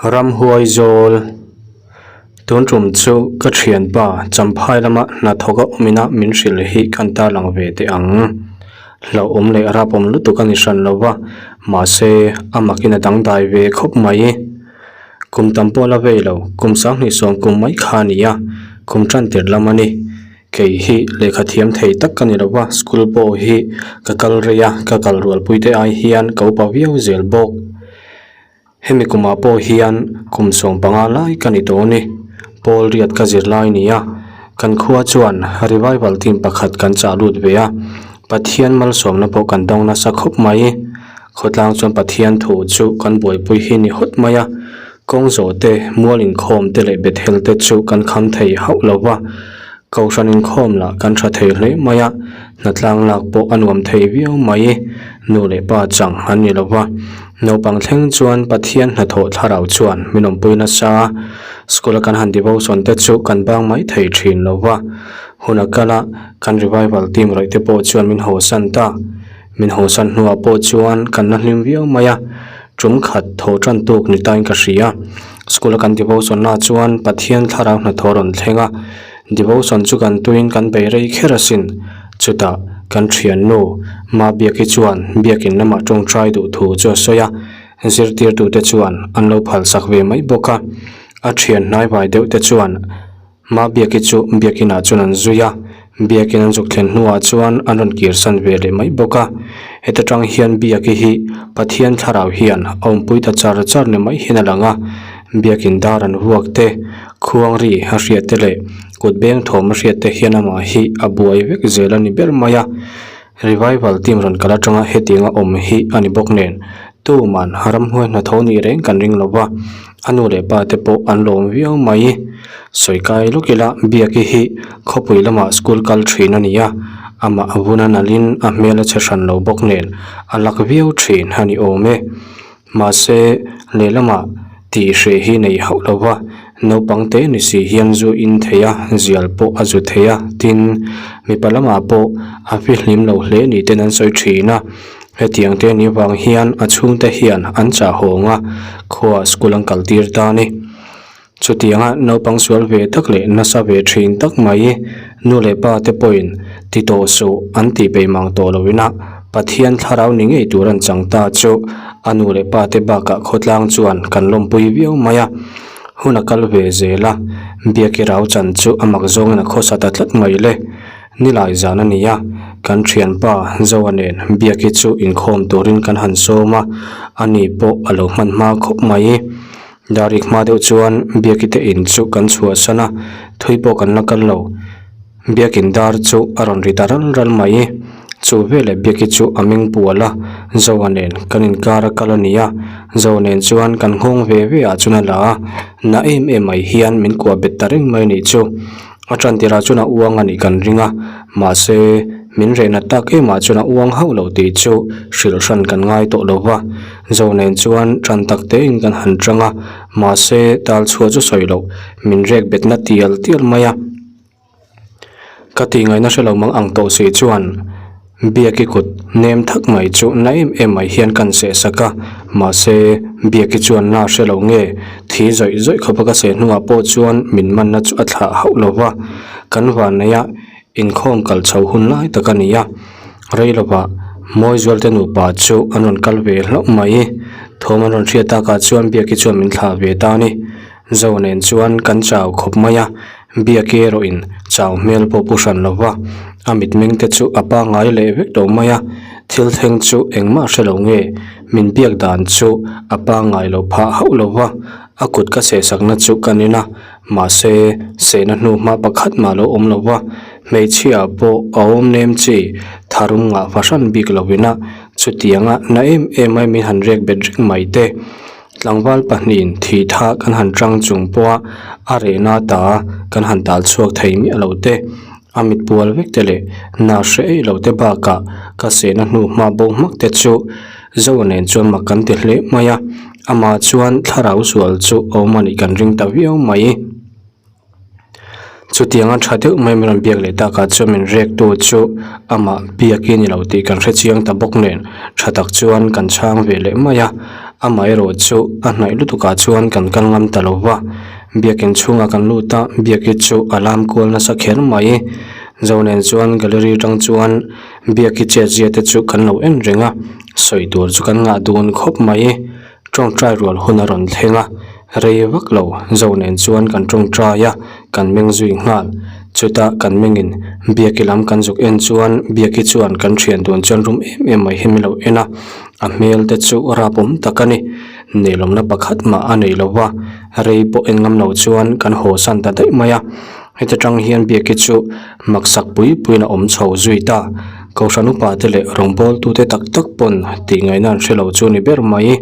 Ramhuai zawl tun tum chu ka thianpa Champhai lama hnathawk a awmin a min hrilh hi kan tarlang ve teh ang. Hlauhawm leh rapawm lutuk a ni hran lo va, mahse a makin a dangdai ve khawp mai. Kum tam pawh la vei lo, kum sanghnih sawm kum mai kha a ni a, kum tan tir lam a ni. Kei hi lehkha thiam thei tak ka ni lo va, school pawh hi ka kal rei a, ka kal rualpui te ai hian ka upa viau zel bawk. Hemi kumah pawh hian kum 15 lai ka ni tawh a ni. Paul riat ka zir lai ni a, kan khua chuan revival team pakhat kan chah lut ve a, Pathian malsawmna pawh kan dawng nasa khawp mai. Khawtlang chuan Pathian thu chu kan buaipui hi ni hawt mai a, kawng zawh te, mual inkhawm te leh Bethel te chu kan kham thei hauh lo va, Kohhran inkhawm lah kan tha thei hle mai a, hnatlang lak pawh a nuam thei viau mai. Nu leh pa chang an ni lo va, naupang thleng chuan Pathian hnathawh thlarau chuan min awmpui nasa a, school a kan han devotion te chu kan bang mai thei thin lo va. Hun a kal a, kan revival team rawih te pawh chuan min hawsan ta. Min hawsan hnuah pawh chuan kan la hlim viau mai a, tum khat thaw tan tuk ni tain ka hria. School a kan devotion lah chuan Pathian thlarau hnathawh rawn thleng a, devotion chu kan tuiin kan bei rei kher asin. Chutah kan thiannu Mabiaki chuan biakin lamah tawngtai duh thu chu a sawi a, zirtirtute chuan an lo phalsak ve mai bawk a. A thian hnaivai deuh te chuan Mabiaki chu biakinah chuan an zui a, biakin an zuk thlen hnuah chuan an rawn kirsan ve leh mai bawk a. Heta tang hian Biaki hi Pathian thlarau hian a awmpui ta char char ni mai hian a lang a, biakin dar an vuak te, khuang ri a hriat te leh kut beng thawm a hriat te hian amah hi a buai vek zel a ni ber mai a. Revival team rawn kal atanga hetianga awm hi a ni bawk nen, tuman ramhuai hnathawh nih reng kan ring lo va, a nu leh pa te pawh an lawm viau mai. Sawi kai lawk ila Biaki hi khawpui lamah school kal thin a ni a, amah a vun a nalhin a hmel a chhe hran lo bawk nen a lak viau thin a ni awm e. Mahse, lehlamah tih hreh hi nei hauh lo va, naupang te ni si hian zu in thei a, zial pawh a zu thei a, tin, mipa lamah pawh a fihlim lo hle ni ten an sawi thin a. Hetiang te ni vang hian a chhungte hian an chah hawng a, khuaah school an kal tir ta a ni. Chutianga naupang sual ve tak leh nasa ve thin tak mai nu leh pa te pawhin ti tawh suh an tih peih mang tawh loin a, Pathian thlarau ni ngei tur an chang ta chu a nu leh pa te bakah khawtlang chuan kan lawmpui viau mai a. Hun a kal ve zel a, Biaki rau chan chu a mak zawngin a khawsa ta tlat mai le. Nilai zan a ni a, kan thianpa Zoa nen Biaki chu inkhawm turin kan han sawm a, ani pawh a lo hman hma khawp mai. Darik hma deuh chuan Biaki te in chu kan chhuahsan a, thui pawh kan la kal lo. Biakin dar chu a rawn ri ta ral ral mai. Chu veleh Biaki chu a meng pual a, Zoa nen kan inkar a kal a ni a, Zoa nen chuan kan nghawng ve ve ah chuan a la a, na em em mai hian min kuah bet ta reng mai nih chu. A tan tirah chuan a uang a nih kan ring a, mahse min rehna tak emah chuan a uang hauh lo tih chu hrilh hran kan ngai tawh lo va. Zo nen chuan tan tak tein kan han tang a, mahse tal chhuah chu sawi loh, min rek betna tial tial mai a. Ka tih ngaihna hre lo mang ang tawh si chuan. Biaki kut nem thak mai chu na em em mai hian kan seh sak a, mahse Biaki chuan na hre lo nge thi zawih zawih khawpa ka seh hnuah pawh chuan min manna chu a thlah hauh lo va, kan vanneia inkhawm kal chho hun lai tak a ni a, rei lovah Mawizualte nupa chu an rawn kal ve hlauh mai. Thawm an rawn hriat takah chuan Biaki chuan min thlah ve ta a ni. Zo nen chuan kan chau khawp mai a, Biaki erawhin chau hmel pawh pu hran lo va, a mitmeng te chu a pangngai leh vek lo mai a, thil thleng chu engmah hre lo nge, min biak dan chu a pangngai lo phah hauh lo va, a kut ka sehsakna chu ka nin a, mahse sehna hnu hma pakhat mah lo awm lo va, hmeichhia pawh a awm nem chi tharum ngah fahran bik lovin a, chutianga na em em mai min han rek bet reng mai te. Tlangval pahnihin thih tha kan han tang chung pawha a rehna ta kan han tal chhuak thei miah lo te, a mit pual vek te leh na hre eih lo te bakah ka sehna hnu hma bo hmak te chu Zoa nen chuan mak kan ti hle mai a, amah chuan thlarau sual chu a awm a nih kan ring ta viau mai. Chutianga tha deuh mai min rawn biak leh takah chuan min rek tu chu amah biak i ni lo tih kan hre chiang ta bawk nen tha tak chuan kan chhang ve leh mai a. Amaherawhchu a hnaih lutukah chuan kan kal ngam ta lo va, biakin chhungah kan lut a, biaki chu a lam kual nasa kher mai. Zo nen chuan gallery atang chuan biaki chetzia te chu kan lo en reng a, sawi tur chu kan ngah dun khawp mai. Tawngtai rual hun a rawn thleng a, rei vak lo Zo nen chuan kan tawngtai a, kan meng zui nghal. Chutah kan mengin Biaki lam kan zuk en chuan Biaki chuan kan thian dun chuan rum em em mai hi min lo en a, a hmel te chu rapawm tak a ni. Nelawmna pakhat mah a nei lo va, rei pawh en ngam lo chuan kan haw san ta daih mai a. Heta tang hian Biaki chu maksak pui puiin a awm chho zui ta. Kohhran upa te leh rawngbawltute tak tak pawn tih ngaihna an hre lo chu ni ber mai.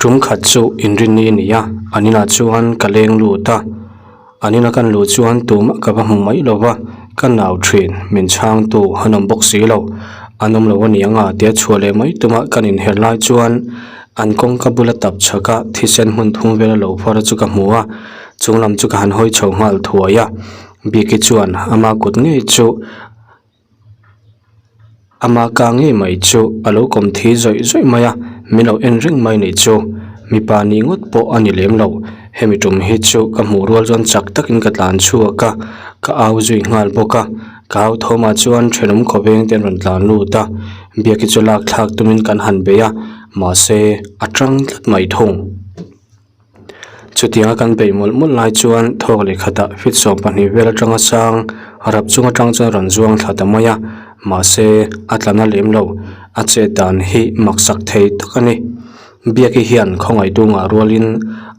Tum khat chu inrinni a ni a, an inah chuan ka leng lut a. An ina kan luh chuan tumah ka va hmu mai lo va, ka nau thin, min chhangtu an awm bawk si lo. An awm lo a ni ang a tia chhuah leh mai tuma kan inher lai chuan an kawngka bula tap chhak a thisen hmun thum vel a lo far chu ka hmu a, chung lam chu ka han hawi chho nghal thuai a. Biki chuan ama kut ngei chu ama ka ngei mai chu a lo kawm thi zawih zawih mai a, min lo en reng mai nih chu. Mipa ni ngawt pawh a ni lem lo. Hemi tum hi chu ka hmuh rual chuan chak takin ka tlan chhuak a, ka au zui nghal bawk a. Ka au thawmah chuan thenawm khawveng te an rawn tlan lut a, Biaki chu lak thlak tumin kan han bei a, mahse a tang tlat mai thung. Chutianga kan beih mawlh mawlh lai chuan thawk leh khatah feet 12 vel atanga sang rap chung atang chuan a rawn zuang thla ta mai a, mahse a tla na lem lo, a chet dan hi maksak thei tak a ni. Biaki hian khawngaihtu ngah rualin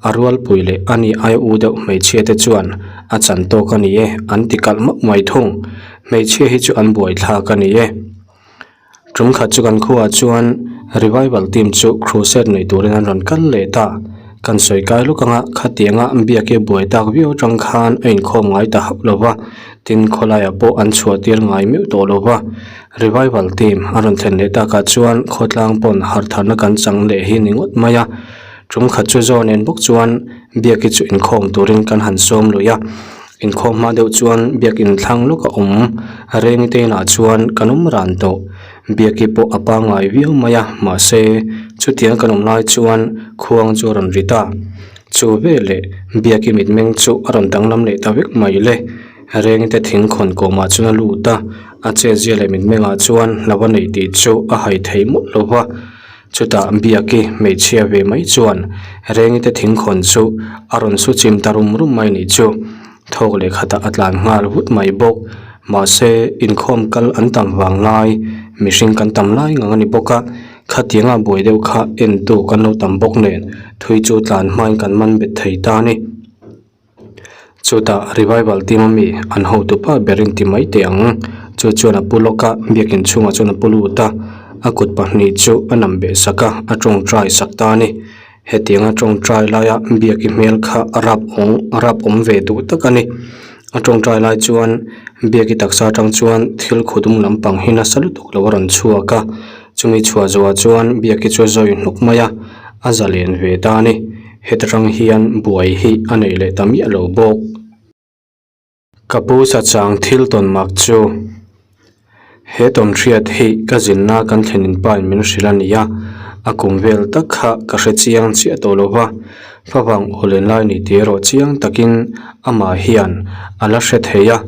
a rualpui leh a ni aia u deuh hmeichhia te chuan a chan tawk a ni e an ti kalh mauh mai thung. Hmeichhia hi chu an buaithlak a ni e. Tum khat chu kan khuaah chuan revival team chu crusade nei turin an rawn kal leh ta. Kan sawi kai lawk anga khatianga biak i buai tak viau atang khan a inkhawm ngai ta hauh lo va, tin khawlaiah pawh an chhuah tir ngai meuh tawh lo va. Revival team a rawn thlen leh takah chuan khawtlang pawn harhtharna kan chang leh hi ni ngawt mai a. Tum khat chu zaw nen bawk chuan biak i chu inkhawm turin kan han sawm lui a. Inkhawm hma deuh chuan biakin thlang lawk a awm, reng te inah chuan kan awm ran tawh. Biaki pawh a pangngai viau mai a, mahse chutiang kan awm lai chuan khuang chu a rawn ri ta. Chu veleh Biaki mitmeng chu a rawn danglam leh ta vek mai le. Reng te thing khawn kawmah chuan a lut a, a chetzia leh mitmengah chuan hlo a neih tih chu a hai thei mawlh lo va. Chutah Biaki hmeichhia ve mai chuan Rengite thingkhawn chu a rawn su chim ta rum rum mai nih chu thawk leh khatah a tlan nghal vut mai bawk. Mahse, inkhawm kal an tam vang lai, mihring kan tam lai ngang a ni bawk a, khatianga buai deuh kha entu kan lo tam bawk nen thui chu tlan hmain kan man bet thei ta a ni. Chutah revival team ami an hotu pa berin ti mai teh ang. Chu chuan a pu lawk a, biakin chhungah chuan a pu lut a, a kut pahnih chu a nam beh sak a, a tawngtai sak ta a ni. Hetianga tawngtai laia biaki hmel kha a rap awng a rap awm ve duh tak a ni. A tawngtai lai chuan biaki taksa atang chuan thil khudum lampang hi nasa lutuk lo a rawn chhuak a, chumi chhuah zawhah chuan biaki chu a zawi hnuk mai a, a zalen ve ta a ni. Heta tang hian buai hi a nei leh ta miah lo bawk. Ka pu sachang thil tawn mak chu he tawn hriat hi ka zinna kan thlenin pa in min hrilh a ni a, a kum vel tak kha ka hre chiang chiah tawh lo va, favang aw len lai ni tih erawh chiang takin amah hian a la hre thei a,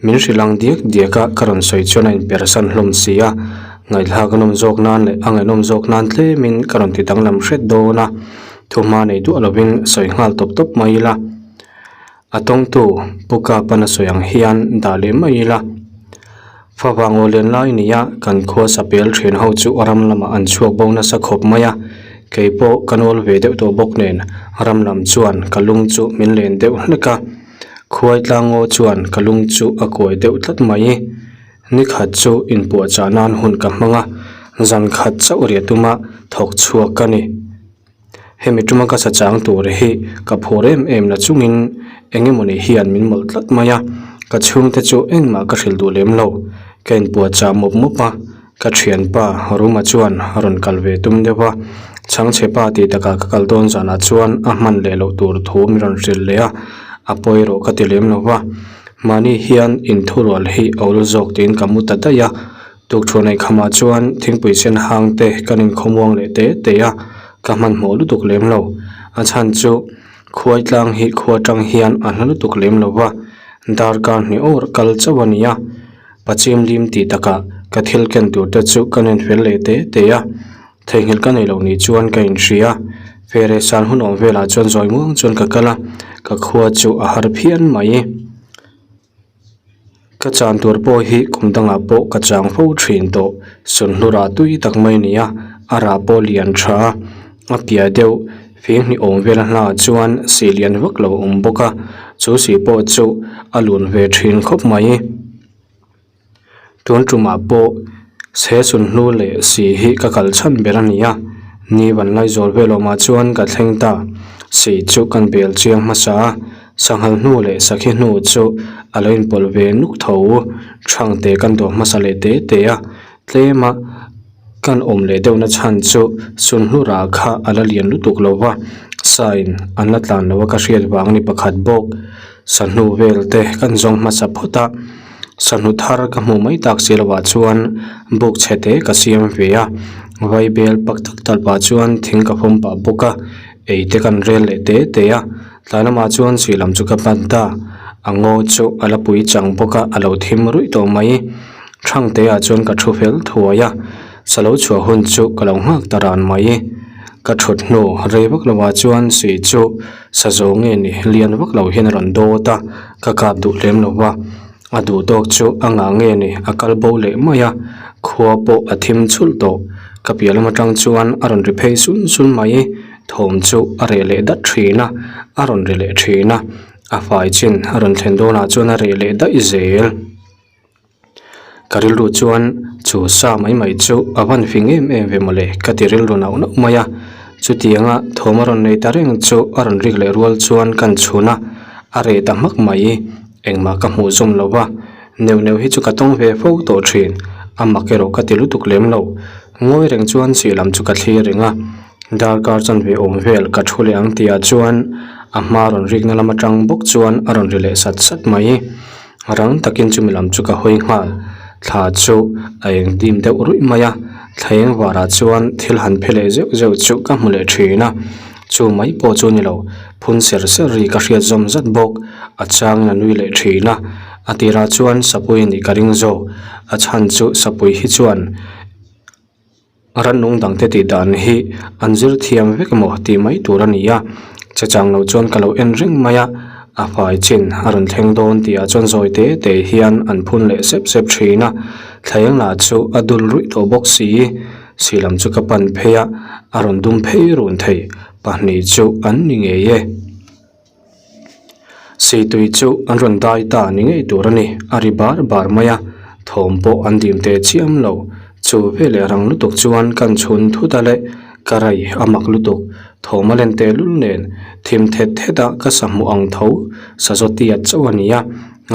min hrilh ang diak diak a ka rawn sawi chuan a inpersan hlawm si a, ngaihthlak a nawm zawk nan leh a ngaihnawm zawk nan tlemin ka rawn ti danglam hret dawn a. Thuhma nei duah lovin sawi nghal tawp tawp mai ila, a tawngtu Pu Kapan a sawi ang hian dah leh mai ila. Favang aw len lai nia kan khua sapel thian ho chu ram lamah an chhuak bo nasa khawp mai a, kei pawh ka nawl ve deuh tawh bawk nen ram lam chuan ka lung chu min len deuh hlek a, khuai tlangaw chuan ka lung chu a kuai deuh tlat mai. Nikhat chu inpuahchah nan hun ka hmang a, zan khat chauh riah tuma thawk chhuak ka ni. Hemi tuma ka sa chang tur hi ka phur em em la chungin eng emawni hian min mawlh tlat mai a, ka chhungte chu engmah ka hrilh duh lem lo. Ka inpuahchah mawp mawp a, ka thianpa Ruma chuan a rawn kal ve tum deuh a, chhangchhe pa tih takah ka kal dawn zanah chuan a hman leh loh tur thu min rawn hrilh leh a, a pawi erawh ka ti lem lo va. Mahni hian inthurual hi a ul zawk tiin ka mu ta daih a. Tukṭhuan ei khamah chuan thingpui sen hang te kan inkhawmuang leh te te a, ka hmanhmawh lutuk lem lo. A chhan chu khuai tlang hi khua tang hian a hla lutuk lem lo va, darkar hnih awr kal chauh a ni a. Pachim lim tih takah ka thil ken tur te chu ka nen fel leh te te a, theihnghilh ka nei lo ni chuan ka inhria. Fere san hun awm velah chuan zawi muang chuan ka kal a, ka khua chu a har phian mai. Ka chan tur pawh hi kum dangah pawh ka chang fo thin tawh. Sunhlu rah tui tak mai a ni a, a rah pawh lian tha a, a piah deuh fing hnih awm vel a hnah chuan sih lian vak lo a awm bawk a, chu sih pawh chu a lun ve thin khawp mai. Tun tumah pawh he sunhlu leh sih hi ka kal chhan ber a ni a, ni van lai zawl vel awmah chuan ka thleng ta. Sih chu kan bel chiang hmasa a, sanghal hnu leh sakhi hnu chu a lo inpawlh ve nuk tho. Thangte kan dawh hmasa leh te te a, tlema kan awm leh deuhna chhan chu sunhlu rah kha a la lian lutuk lo va, sain an la tlan lo a ka hriat vang a ni pakhat bawk. Sahnu vel te kan zawng hmasa phawt a, sahnu thar ka hmuh mai tak si lovah chuan buk chhe te ka siam ve a, vaibel pak tak tak pah chuan thing ka fawm pah bawk a, ei te kan rel leh te te a, tlai lamah chuan sih lam chu ka pan ta, a ngaw chu a la pui chang bawk a, a lo thim ruih tawh mai, thangte ah chuan ka thu fel thuai a, sa lo chhuah hun chu ka lo nghak ta ran mai. Ka thut hnu rei vak lovah chuan sih chu sa zawng nge ni lian vak lo hian a rawn dawt a, ka kap duh lem lo va, a duh tawk chu a ngah nge ni a kal bo leh mai a, khua pawh a thim chhulh tawh. Ka piah lam atang chuan a rawn ri phei sun sun mai, thawm chu a reh leh dat thin a, a rawn ri leh thin a, a fai chin a rawn thlen dawnah chuan a reh leh daih zel. Ka rilru chuan chu sa mai mai chu a van fing em em ve mawle ka ti rilru nauh nauh mai a, chutianga thawm a rawn nei ta reng chu a rawn rik leh rual chuan kan chhun a, a reh ta hmak mai, engmah ka hmuh zawm lo va, neuh neuh hi chu ka tawng ve fo tawh thin, a mak erawh ka ti lutuk lem lo, ngawi reng chuan sih lam chu ka thlir reng a, darkar chanve awm vel ka thu leh ang tihah chuan a hma rawn rikna lam atang bawk chuan a rawn ri leh sat sat mai. Rang takin chumi lam chu ka hawi nghal. Thla chu a eng dim deuh ruih mai a, thla eng varah chuan thil han phe leh zeuh zeuh chu ka hmu leh thin a. Chu mai pawh chu ni lo, phun ser ser ri ka hriat zawm zat bawk. A changin a nui leh thin a, a tirah chuan sapui a nih ka ring zawk. A chhan chu sapui hi chuan. Rannung dangte tih dan hi an zir thiam vek emaw tih mai tur a ni a, che chang lo chuan ka lo en reng mai a, a fai chin a rawn thleng dawn tih ah chuan zawi te te hian an phun leh sep sep thin a, thleng lah chu a dul ruih tawh bawk si, sih lam chu ka pan phei a, a rawn dum phei run thei pahnih chu an ni ngei e. Seitui chu an rawn dai ta ni ngei tur a ni, a ri bar bar mai a, thawm pawh an dim teh chiam lo. Chu veleh rang lutuk chuan kan chhun thut a le, ka rai a mak lutuk, thawm a len teh lul nen, thim thet thet a ka sa hmuh ang tho, sa zaw tiat chauh a ni a,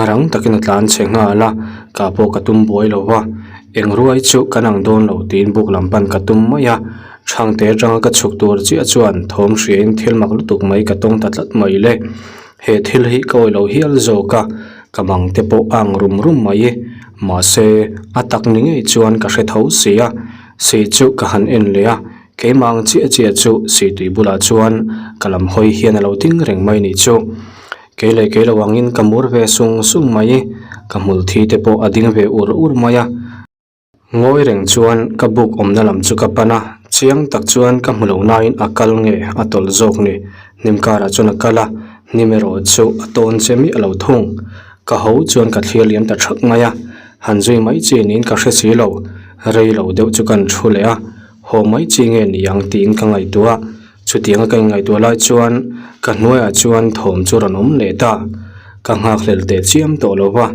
rang takin a tlan chhe nghal a, ka pawh ka tum buai lo va, eng ruai chu kan ang dawn lo tiin buk lam pan ka tum mai a. Thangte atanga ka chhuk tur chiah chuan thawm hriain thil mak lutuk mai ka tawng ta tlat mai le. He thil hi ka awih lo hial zawk a, ka bang te pawh a ang rum rum mai. Mahse, a tak ni ngei chuan ka hre tho si a, si chu ka han en leh a, keimah ang chiah chiah chu si tui bulah chuan ka lam hawi hian a lo ding reng mai nih chu. Kei leh kei lo angin ka mur ve sung sung mai, ka hmul thi te pawh a ding ve ur ur mai a. Ngawi reng chuan ka buk awmna lam chu ka pan a, chiang tak chuan ka hmu lo nain a kal nge a tawlh zawk ni. Hnim karah chuan a kal a, hnim erawh chu a tawn che miah lo thung. Ka ho chuan ka thlir liam ta thak mai a, han zui mai chi niin ka hre si lo. Rei lo deuh chu kan thu leh a, haw mai chi nge ni ang tiin ka ngaihtuah a. Chutianga ka inngaihtuah lai chuan ka hnuaiah chuan thawm chu rawn awm leh ta. Ka nghakhlel teh chiam tawh lo va,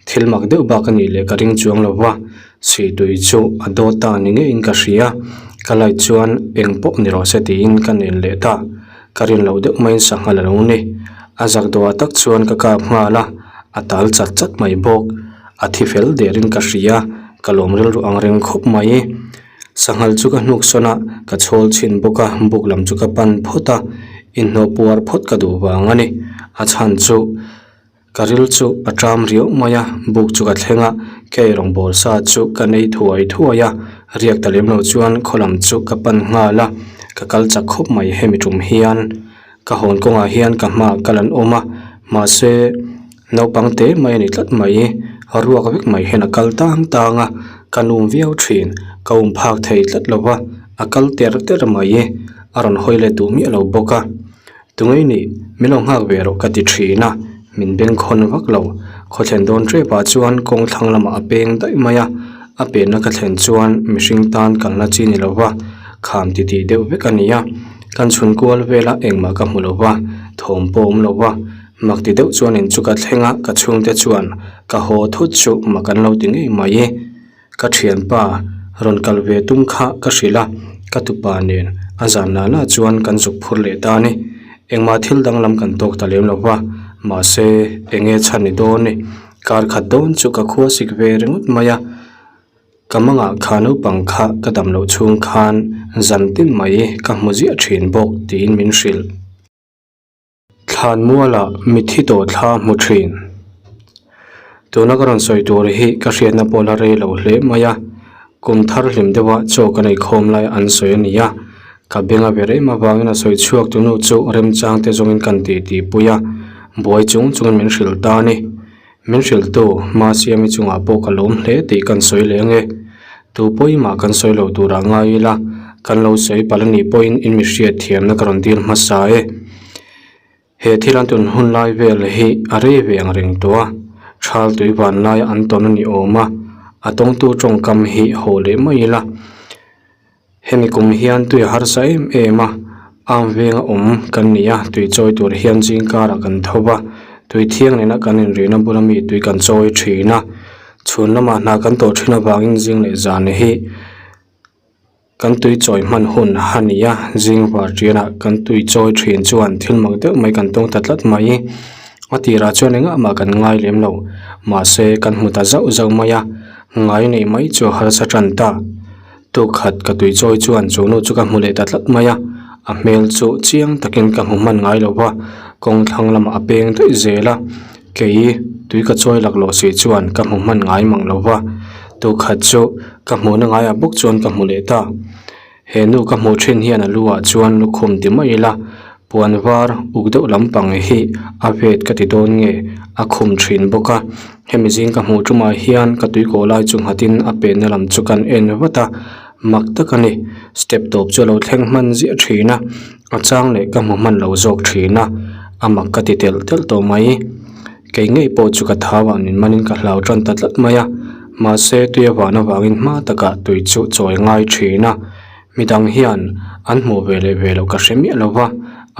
thil mak deuh bak a nih leh ka ring chuang lo va, chhuitui chu a dawt ta ni ngeiin ka hria. Ka light chuan eng pawh ni rawh se tiin ka nen leh ta. Ka rin loh deuh maiin sanghal a lo ni. A zak dawhah tak chuan ka kap nghal a, a tal chat chat mai bawk. A thi fel derin ka hria, ka lawm rilru ang reng khawp mai. Sanghal chu ka hnuk sawn a, ka chhawl chhin bawk a, buk lam chu ka pan phawt a, inhnawh puar phawt ka duh vang a ni. A chhan chu ka ril chu a ṭam riau mai a, buk chu ka thleng a, Ka eirawng bawl sa chu ka nei thuai thuai a, riak ta lem lo chuan khaw lam chu ka pan nghal a, ka kal chak khawp mai hemi tum hian. Ka hawn kawngah hian ka hmaah kal an awm a, mahse naupang te mai a ni tlat mai, ruak vek mai hian a kal tang tang a, ka num viau thin, ka um phak thei tlat lo va, a kal ter ter mai, a rawn hawi let duh miah lo bawk a. Tunge nih, min lo nghak ve rawh ka ti thin a, min bengkhawn vak lo. Khaw thlen dawn tep ah chuan kawng thlang lamah a peng daih mai a, a penna ka thlen chuan mihring tan kalna chi ni lo va, kham titih deuh vek a ni a. Kan chhun kual vela engmah ka hmu lo va, thawm pawh awm lo va, mak ti deuh chuan in chu ka thleng a, ka chhungte chuan ka haw thut chu mak an lo ti ngei mai. Ka thianpa rawn kal ve tum kha ka hrilh a, ka tupa nen a zan lah lah chuan kan zuk phur leh ta a ni. Engmah thil danglam kan tawk ta lem lo va, mahse eng nge chhan ni dawn ni? Kar khat dawn chu ka khua sik ve ringawt mai a, ka mangah kha naupang kha ka dam loh chhung khan zan tin mai ka hmu ziah thin bawk tiin min hrilh. Thlanmualah mithi tawh thla hmu thin. Tuna ka rawn sawi tur hi ka hriatna pawh la rei lo hle mai a, kum thar hlim deuha chaw ka nei khawm lai an sawi a ni a, ka beng a ver em avangin a sawi chhuak tunu chu remchang te zawngin kan tih tih pui a, buai chung chungin min hrilh ta a ni. Min hrilhtu hma siami chungah pawh ka lawm hle tih kan sawi leh ange. Tu pawimah kan sawi lo turah ngai ila, kan lo sawi palh anih pawhin in mi hriat thiamna ka rawn dil hmasa e. He thil an tun hun lai vel hi a rei ve ang reng tawh a, thal tui van laia an tawn a ni awm a, a tawngtu tawngkam hi haw leh mai ila. Hemi kum hian tui a harsa em em a, arm venga awm kan ni a, tui chawi tur hian zing karah kan tho va, tui thiang nena kan inrihna bula mi tui kan chawi thin a, chhun lamah hna kan tawh thin avangin zing leh zan hi kan tui chawi hman hun a ni a, zing var tianah kan tui chawi thin chuan thil mak deuh mai kan tawng ta tlat mai, a tirah chuan engah mah kan ngai lem lo, mahse kan hmu ta zauh zauh mai a, ngai neih mai chu a harsa tan ta. Tuk khat ka tui chawi chuan chu nu chu ka hmu leh ta tlat mai a, a hmel chu chiang takin ka hmu hman ngai lo va, kawng thlang lamah a peng daih zel a, kei tui ka chawi laklawh si chuan ka hmu hman ngai mang lo va, tuk khat chu ka hmuhna ngaiah bawk chuan ka hmu leh ta. He nu ka hmuh thin hian a lu ah chuan lukhum ti mai ila, puan var uk deuh lampang hi a vet ka ti dawn nge a khum thin bawk a. Hemi zing ka hmuh tumah hian ka tuikaw lai chu nghatin a penna lam chu kan en vat a, mak tak a ni. Step tawp chu a lo thleng hman ziah thin a, a chang leh ka hmu hman lo zawk thin a, a mak ka ti telh telh tawh mai. Kei ngei pawh chu ka thau ah min manin ka hlau tan ta tlat mai a, mahse tui a van avangin hma takah tui chu chawi ngai thin a, midang hian an hmuh ve leh ve loh ka hre miah lo va,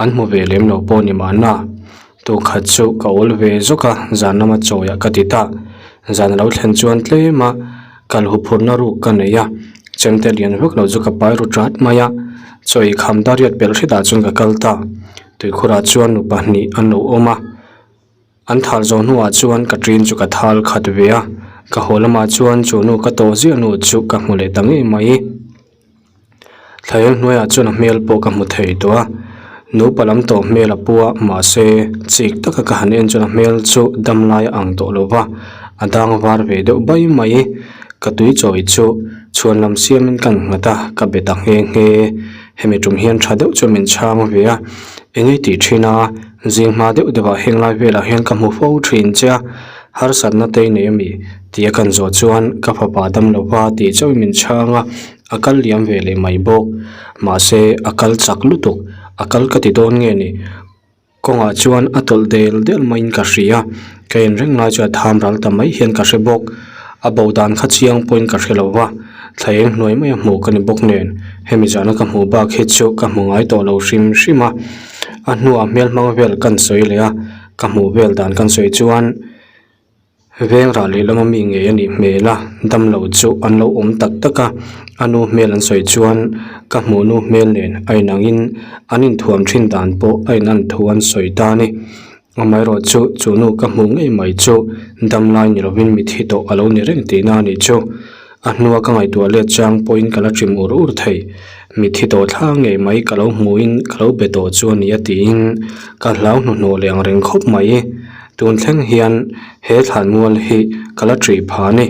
an hmu ve lem lo pawh ni mahna. Tukhat chu ka awl ve zawk a, zan lama chawiah ka ti ta. Zan a lo thlen chuan tlem a, kal huphurhna ruk ka nei a, chemte lian vak lo chu ka pai ru tat mai a, chawi kham dariat pelh hretah chuan ka kal ta. Tuikhurah chuan nu pahnih an lo awm a, an thal zawh hnuah chuan ka ṭin chu ka thal khat ve a, ka haw lamah chuan chu nu ka tawh ziah nu chu ka hmu leh ta ngei mai. Thlaeng hnuaiah chuan a hmel pawh ka hmu thei tawh a, nupa lam tawh hmel a pu a, mahse chik taka ka han en chuan a hmel chu dam lai a ang tawh lo va, a dang var ve deuh bai mai. Ka tui chawi chu chhuan lam siamin ka nghat a, ka be ta nghe nghe. Hemi tum hian tha deuh chuan min chhang ve a, eng ei tih thin a, zing hma deuh deuhah heng lai velah hian ka hmu fo thin che a, harsatna te i nei ami tih a kan zawh chuan ka fapa dam lo va tih chauhin min chhang a. A kal liam ve leh mai bawk. Mahse, a kal chak lutuk. A kal ka ti dawn nge ni? Kawngah chuan a tawlh del del maiin ka hria. Ka en reng lai chu a tham ral ta mai hian ka hre bawk. A bo dan kha chiang pawhin ka hre lo va, thla eng hnuai maia hmuh ka ni bawk nen. Hemi zana ka hmuh bak hi chu ka hmu ngai tawh lo hrim hrim a. A hnuah hmel hmang vel kan sawi leh a, ka hmuh vel dan kan sawi chuan. Veng rah leh lama mi ngei a nih hmel a, damlo chu an lo awm tak tak a, a nu hmel an sawi chuan ka hmuh nu hmel nen a inangin an inthuam thin dan pawh a inan thu an sawi ta a ni. Amaherawh chu chu nu ka hmuh ngei mai chu damlai ni lovin mithi tawh a lo ni reng tihna a nih chu. A hnua ka ngaihtuah let chang pawhin ka la ṭim ur ur thei. Mithi tawh thla ngei mai ka lo hmuhin ka lo be tawh chu a ni a tiin ka hlau hnuhnawh leh ang reng khawp mai. Tun thleng hian he thlanmual hi ka la ṭih phah a ni.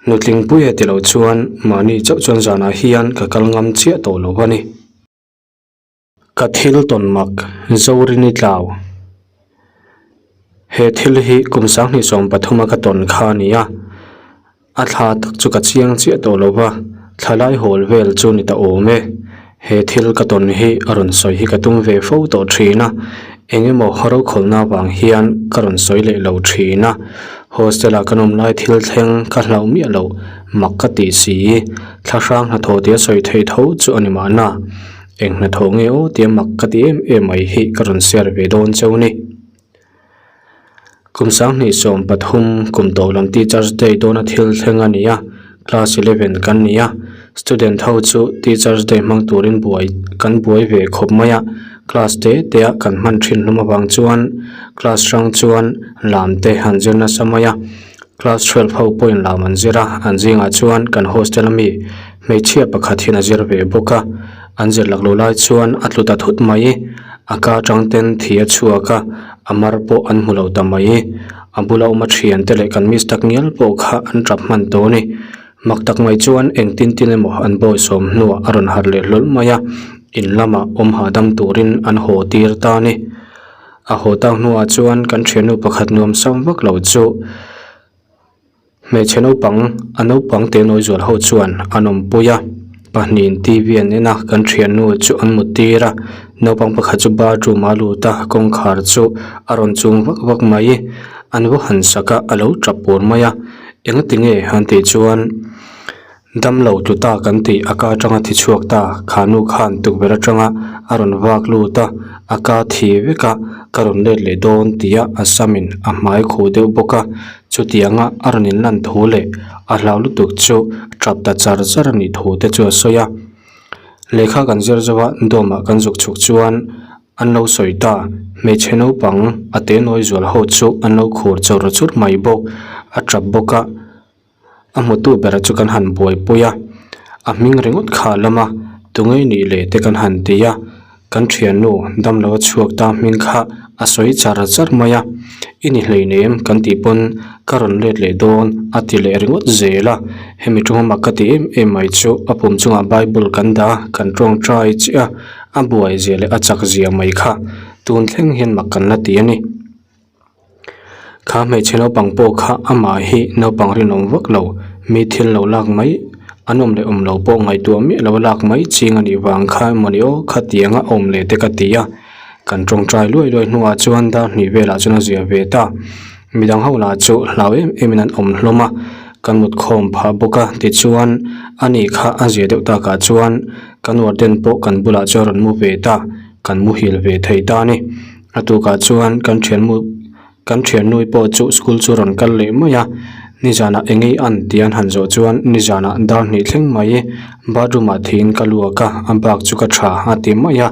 Nutling puia ti lo chuan mahni chauh chuan zanah hian ka kal ngam chiah tawh lo a ni. Ka thil tawn mak Zorini tlau. He thil hi kum 2013 a ka tawn kha a ni a, a thla tak chu ka chiang chiah tawh lo va, thla lai hawl vel chu ni ta awm e. He thil ka tawn hi a rawn sawi hi ka tum ve fo tawh thin a, eng emaw rokhawlna avang hian ka rawn sawi leh lo thin a. Hostel ah kan awm lai thil thleng ka hlauh miah loh mak ka tih si, thla hrang hnathawh tia sawi theih tho chu a ni mahna. Eng hnathawh nge aw tia mak ka ti em em mai hi ka rawn share ve dawn cheu ni. Kum 2013 kum tawh lam Teachers Day dawna thil thleng a ni a, class 11 kan ni a, student ho chu Teachers Day hmang turin buai kan buai ve khawp mai a, class te te a kan hman thin hlawm avang chuan class hrang chuan lam te han zir nasa mai a, class 12 ho pawhin lam an zir a, an zingah chuan kan hostel ami hmeichhia pakhat hian a zir ve bawk a, an zir lak lo lai chuan a tlu ta thut mai. A ka atang ten thi a chhuak a, a mar pawh an hmu lo ta mai. A bula awm a thian te leh kan miss tak ngial pawh kha an tap hman tawh a ni. Mak tak mai chuan eng tin tin emaw an bawisawm hnuah a rawn harh leh hlawl mai a, in lamah awm hahdam turin an haw tir ta a ni. A haw tak hnuah chuan kan thiannu pakhat nuam sam vak lo chu Hmeichhe naupang, a naupang te nawi zual ho chuan an awmpui a, pahnihin TV an en a, kan thiannu chu an mut tir a, naupang pakhat chu bathroom ah a lut a, kawngkhar chu a rawn chung vak vak mai, an va han sak a, a lo tap pur mai a, engati nge han tih chuan. Damlo tlu ta kan tih a ka atanga thi chhuak ta, kha nu khan tukverh atanga a rawn vak lut a, a ka thi vek a, ka rawn let leh dawn tia a samin a hmai khuh deuh bawk a, chutianga a rawn inlan thu leh a hlau lutuk chu tap ta char char a nih thu te chu a sawi a. Lehkha kan zir zo a, dawmah kan zuk chhuk chuan an lo sawi ta, hmeichhe naupang a te nawi zual ho chu an lo khur chur chur mai bawk, a tap bawk a. A hmutu bera chu kan han buaipui a, a hming ringawt kha a lam a, tunge nih leh te kan han ti a, kan thiannu damlo a chhuak ta hming kha a sawi char char mai a, i ni hleinem kan tih pawn ka rawn let leh dawn a ti leh ringawt zel a, hemi tuma mak ka ti em em mai chu a pum chungah bible kan dah a, kan tawngtai chiah a, a buai zia leh a chak zia mai kha tun thleng hian mak kan la ti a ni. Kha hmeichhe naupang pawh kha amah hi naupang rinawm vak lo, mi thil lo lak mai, an awm leh awm lo pawh ngaihtuah miah lo a lak mai ching a nih vang kha emaw ni aw khatiang a awm leh te ka ti a. Kan tawngtai luai luai hnuah chuan dar hnih velah chuan a zia ve ta. Midang ho lah chu hlau em em in an awm hlawm a, kan mut khawm phah bawk a tichuan ani kha a zia deuh takah chuan kan warden pawh kan bulah chuan rawn mu ve ta, kan muhil ve thei ta a ni. A tukah chuan kan thianmu kan thiannui pawh chu school chu rawn kal leh mai a, nizanah eng ei an tih an han zawh chuan nizanah dar hnih thleng mai bathroom ah thiin ka luak a, a bak chu ka tha a ti mai a,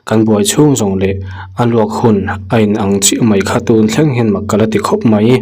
kan buai chhung zawng leh a luak hun a in ang chiah mai kha tun thleng hian mak ka la ti khawp mai.